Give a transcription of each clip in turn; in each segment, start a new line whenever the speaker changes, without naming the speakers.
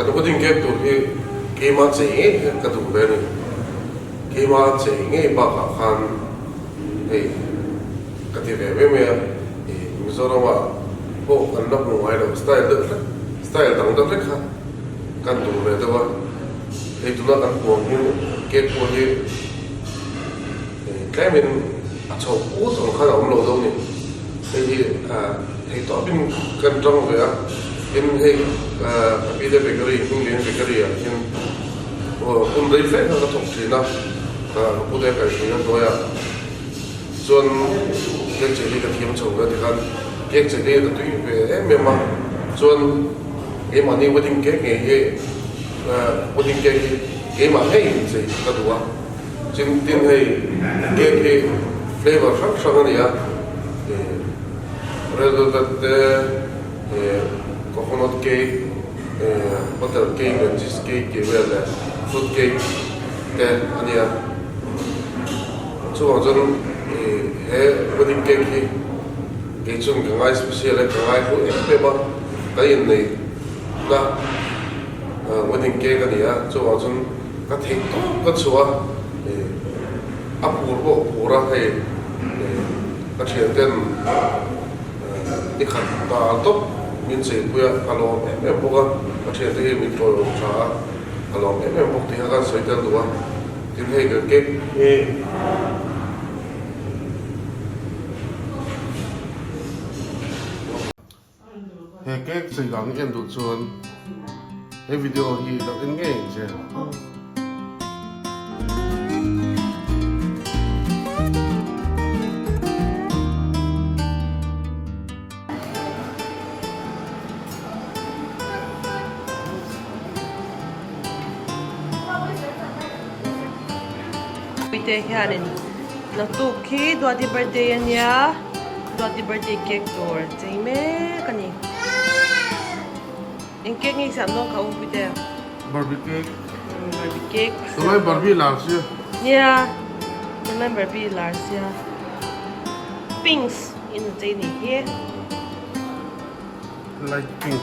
Kan wedding cake tur hi keima chei ngei hian ka duh ve a ni. Keima chei ngei bakah khan hei ka ti ve mai mai a, ih Mizoramah pawh kan la hmu ngai lo style deuh hlek, style dang deuh hlek kha kan duh ve deuh a. Hei tuna kan hmuh ang hian cake pawh hi tlemin a chho put ang khan a awm lo deuh a ni. Hei hi thei tawpin kan tang ve a, tin hei ka pi te bakery Hminglian bakery ah hian hun rei fe kha ka thawk thin a, ka pu te kaihhruaina hnuaiah chuan cake chei hi ka thiam chho ve tikhan cake chei hi ka tui ve em em a, chuan keimahni wedding cake ngei hi wedding cake hi keimah ngei chei ka duh a. Tin tin hei cake hi flavour hrang hrang a ni a, ih red velvet te, ih coconut cake, ih butter cake leh cheese cake tih vel leh fruit cake te a ni a. Chuvang chuan ih he wedding cake hi kei chuan ka ngai special a, ka ngai hlu em em a, ka inneih na wedding cake a ni a, chuvang chuan. Ka theih tawp ka chhuah a, ih a phur pawh phur a, hei ih ka thian ten ni khat dal tawp min cheipui a, ka lawm em em bawk a, ka thian te hi min tawih awm tha a, ka lawm em em bawk tih kha kan sawi tel duh a, tin hei kan cake hi. He cake chei dan hi en duh chuan he video hi lo en ngei ang che.
Puite hianin naktuk khi Duati birthday ania. Duati birthday cake tur chei mek a ni. Eng cake nge i siam dawn kha u Puite?
Barbie cake.
Barbie cake.
Tunlai Barbie lar sia.
Nia, tunlai Barbie lar sia. Pinks in a chei ni hi.
Light pink.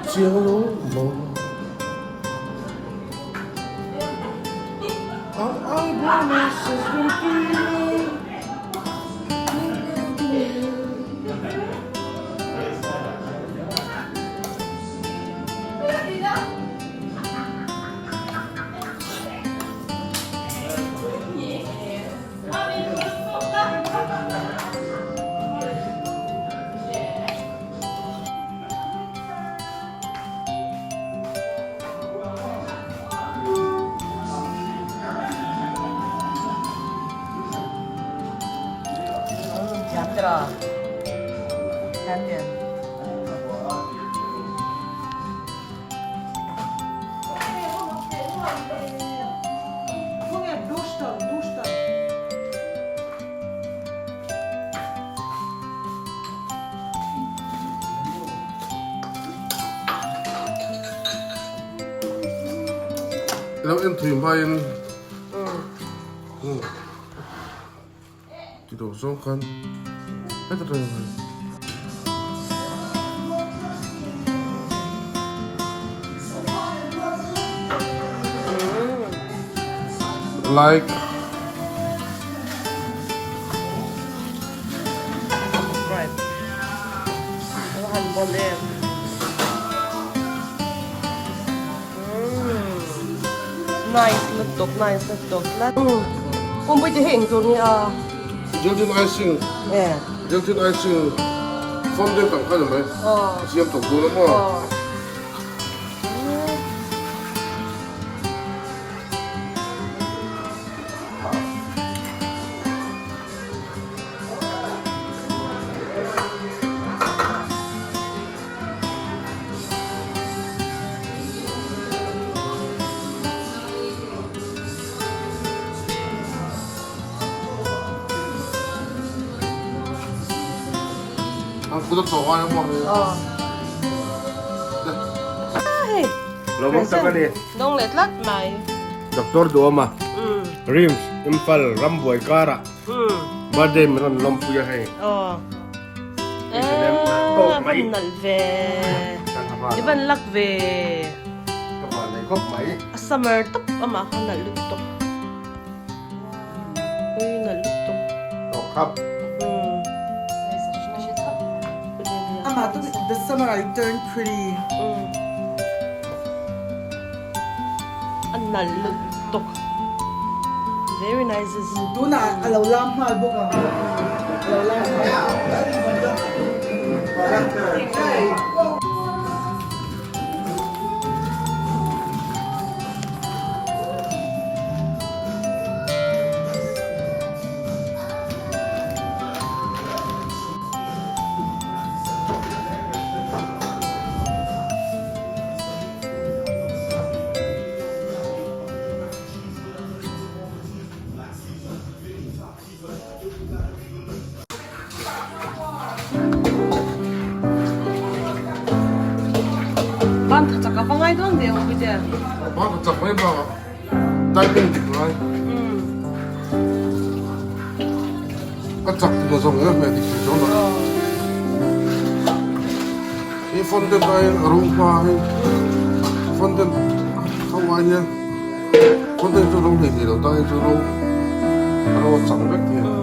Chiang lo maw Lo en thui hmain ti duh zawng khan heta tang hian. Like
Subscribe A va han bawl em Nice lutuk nice lutuk tlat Pumpui te hi eng tur nge a?
Gelatin icing Gelatin icing fondant ang kha ni mai a siam tawp dawn a maw? An kut a chawh ngai a maw hei.
Aw. Hei.
Lawmawm tak a ni.
Dawng leh tlat mai.
Doctor Duama. Rims Imphal rambuai karah birthday min rawn lawmpui a hei.
Aw. Eee van nalh ve. I van lak ve.
Ka van nei khawp mai.
A summer tawp amah kha nalh lutuk. Ui nalh lutuk.
Tawk khap.
Amah tu the summer I turned pretty.
A nalh lutuk. Very nice.
Tunah a lo lam nghal bawk ang. A lo lam nghal.
Ban tha chak a va ngai dawn ve ang Puite.
Ban tha chak mai bakah timing dik ngai. A chak tina zawng em em dik thei dawn a. Hi fondant aiin a ro hma hi fondant tho ai hian fondant chu ro hlei thei lo ta hi chu ro a ro a chang vek thei a.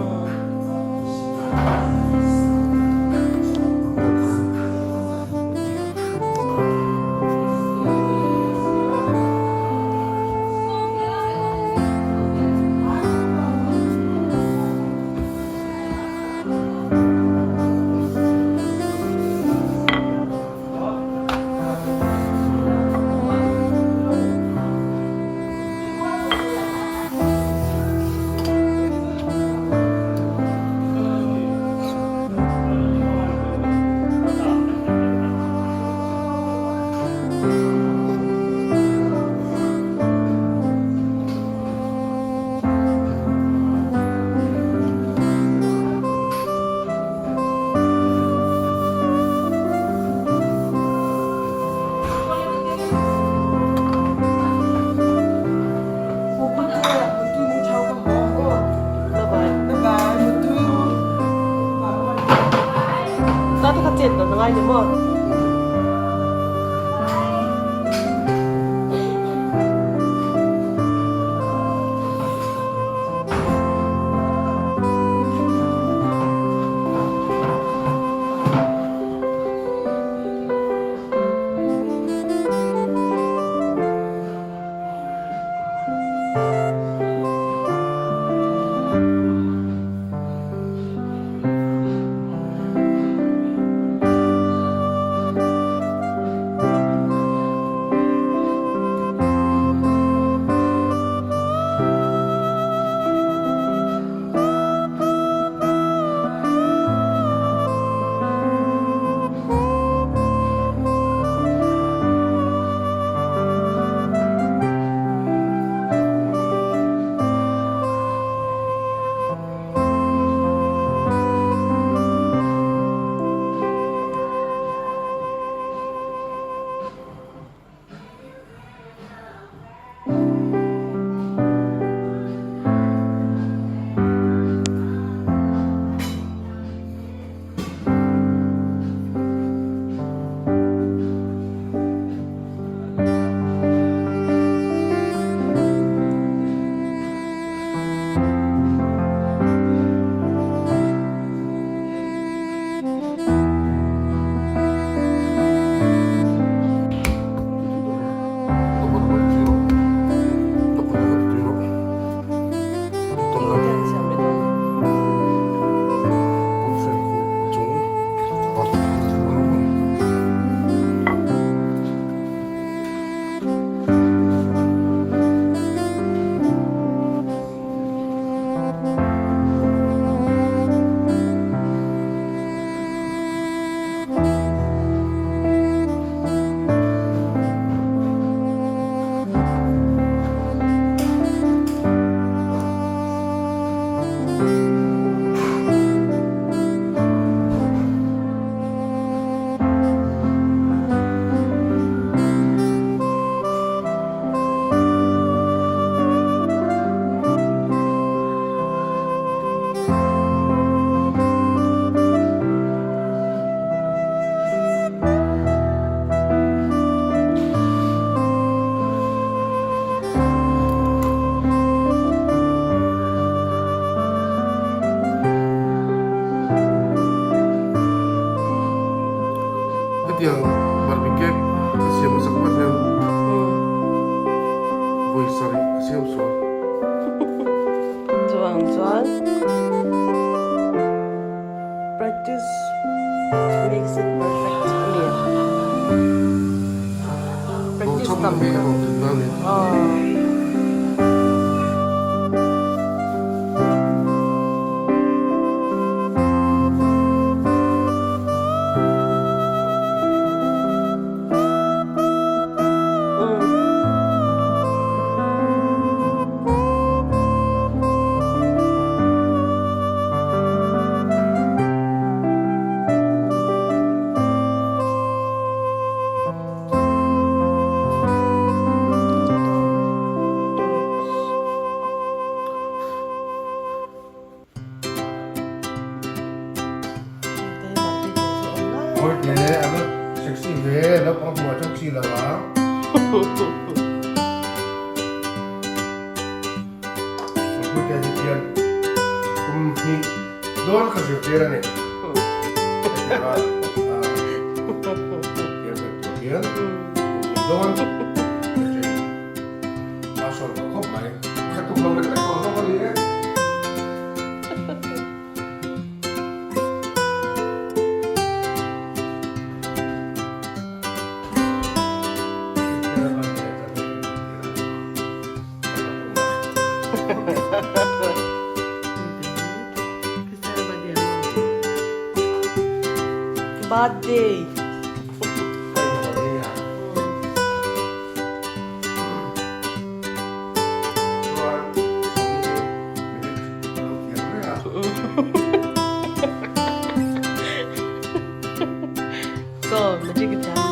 Hetiang Barbie cake ka siam hmasak vat hian vawi sarih ka siam sual.
Chuvang chuan practice makes it perfect a ni. Practice tam kha. Birthday. So, magic i thiam ni.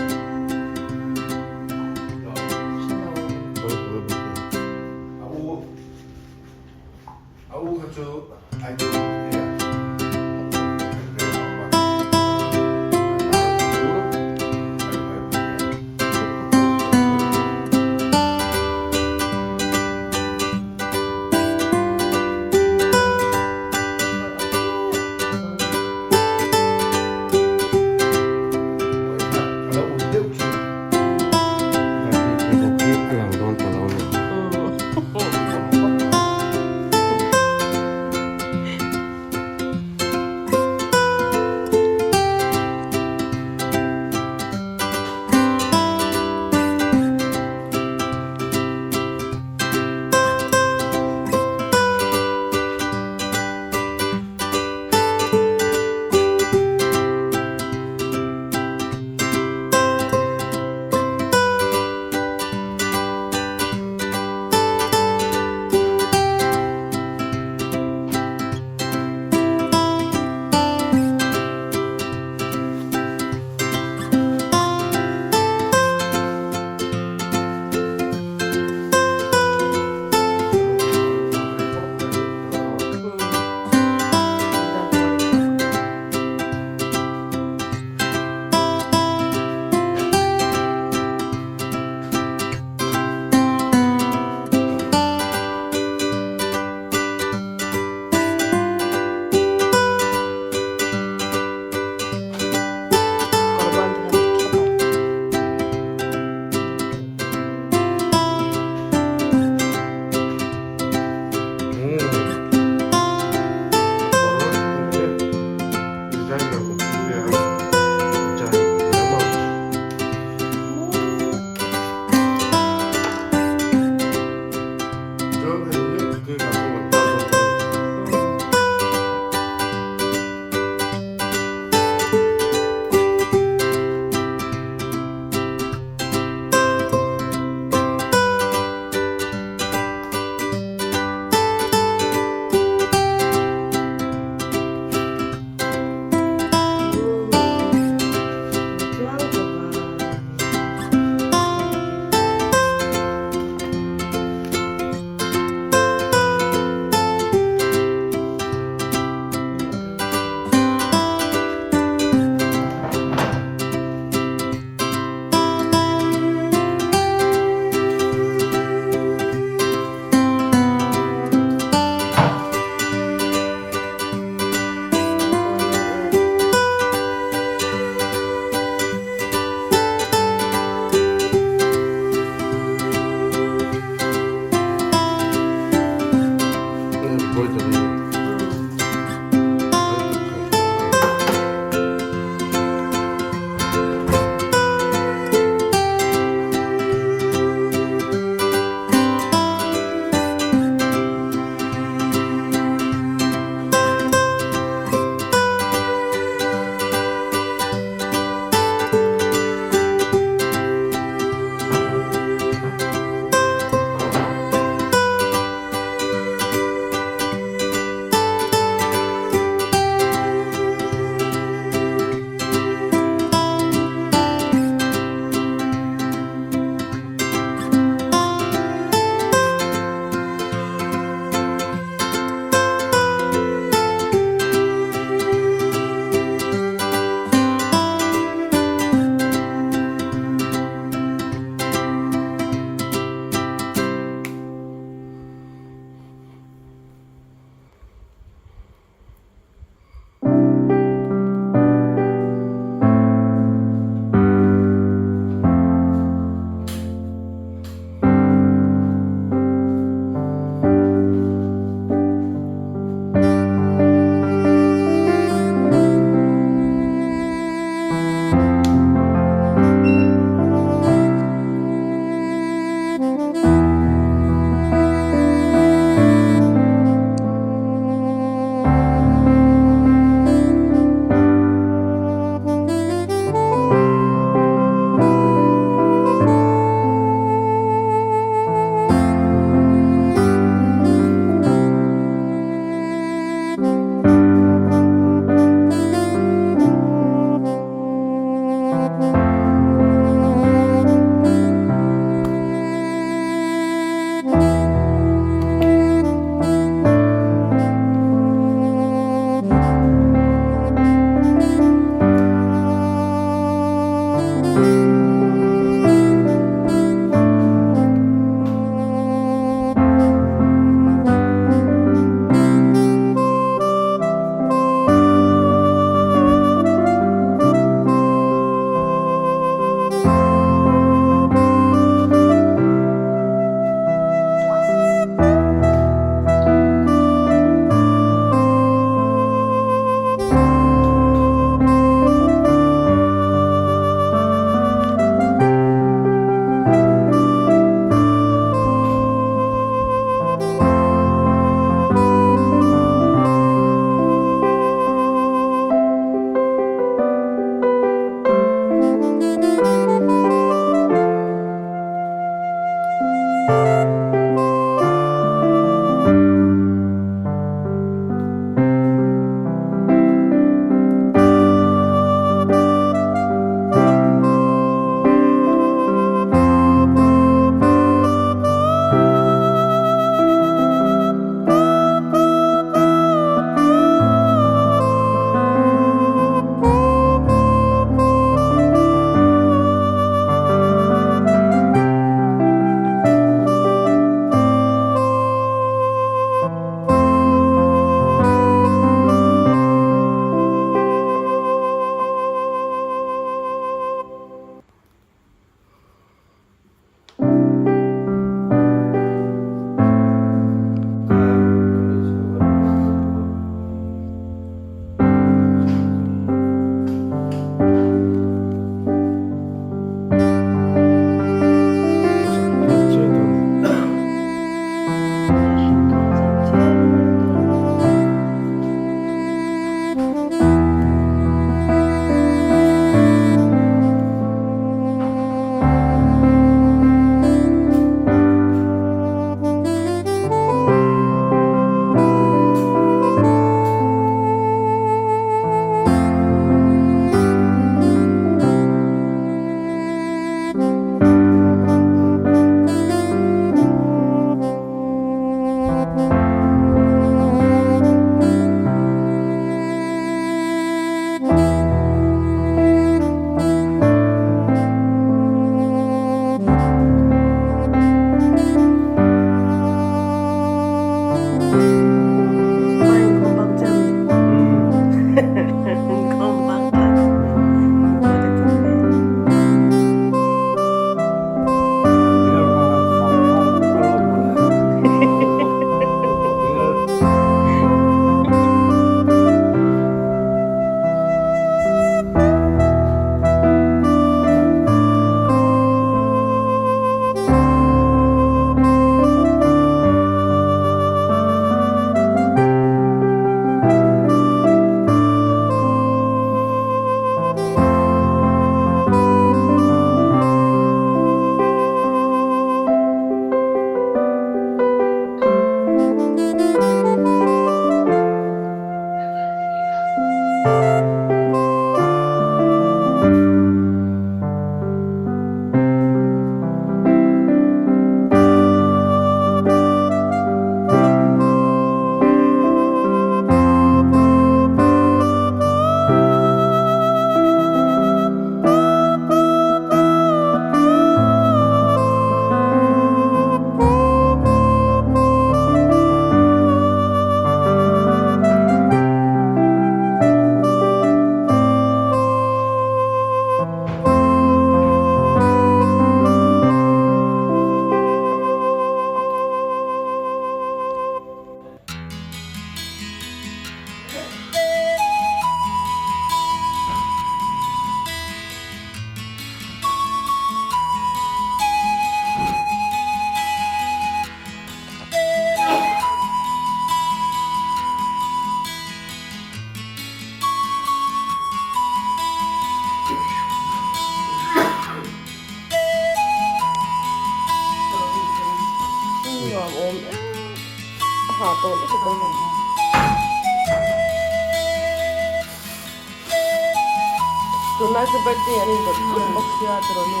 Tunlai chu birthday an indawt thut bawk sia tiraw nu.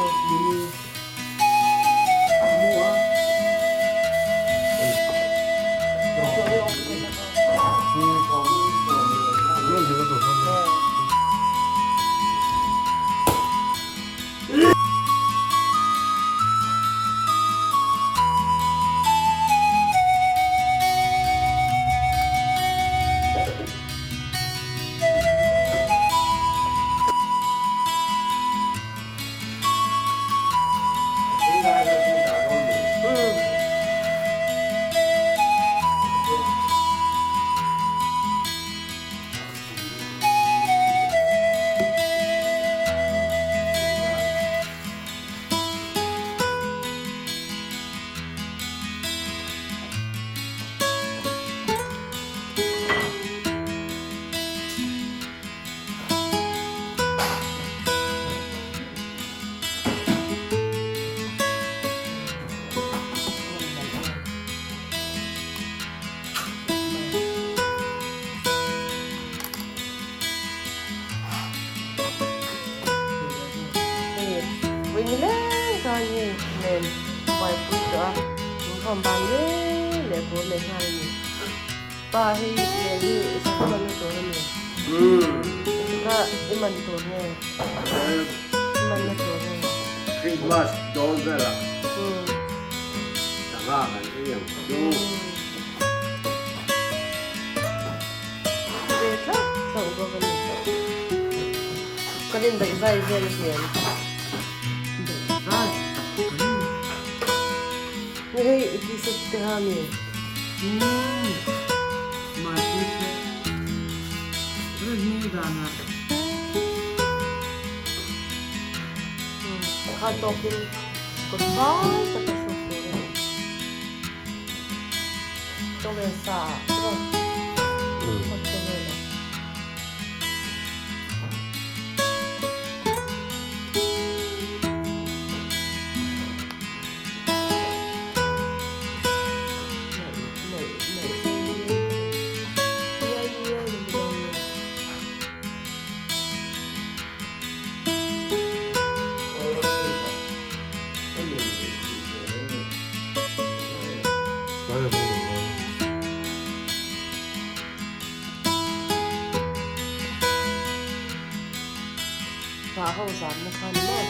khan hei len buaipui tawh a inkhawm ban leh leh tur leh nghal a ni pa hei len hi sangha man na tur a ni kha i man tur nge i man na tur nge
Christmas dawn velah sangha kan ei ang chu.
Ve thlauh thlauh bawk a ni. Kan indaih zai vel a hmel.
Daih zai tak kan ni.
Ni hei i tih te ha mi?
Umm my t-shirt. Rin ni danah.
Umm kha tawkin kawt fai tak a hruk tur a ni. Towel sa ah tawk hot towel ah. Nalh nalh nalh si iai iai ni dawn nia. Hnah ho zamna kha ni maw?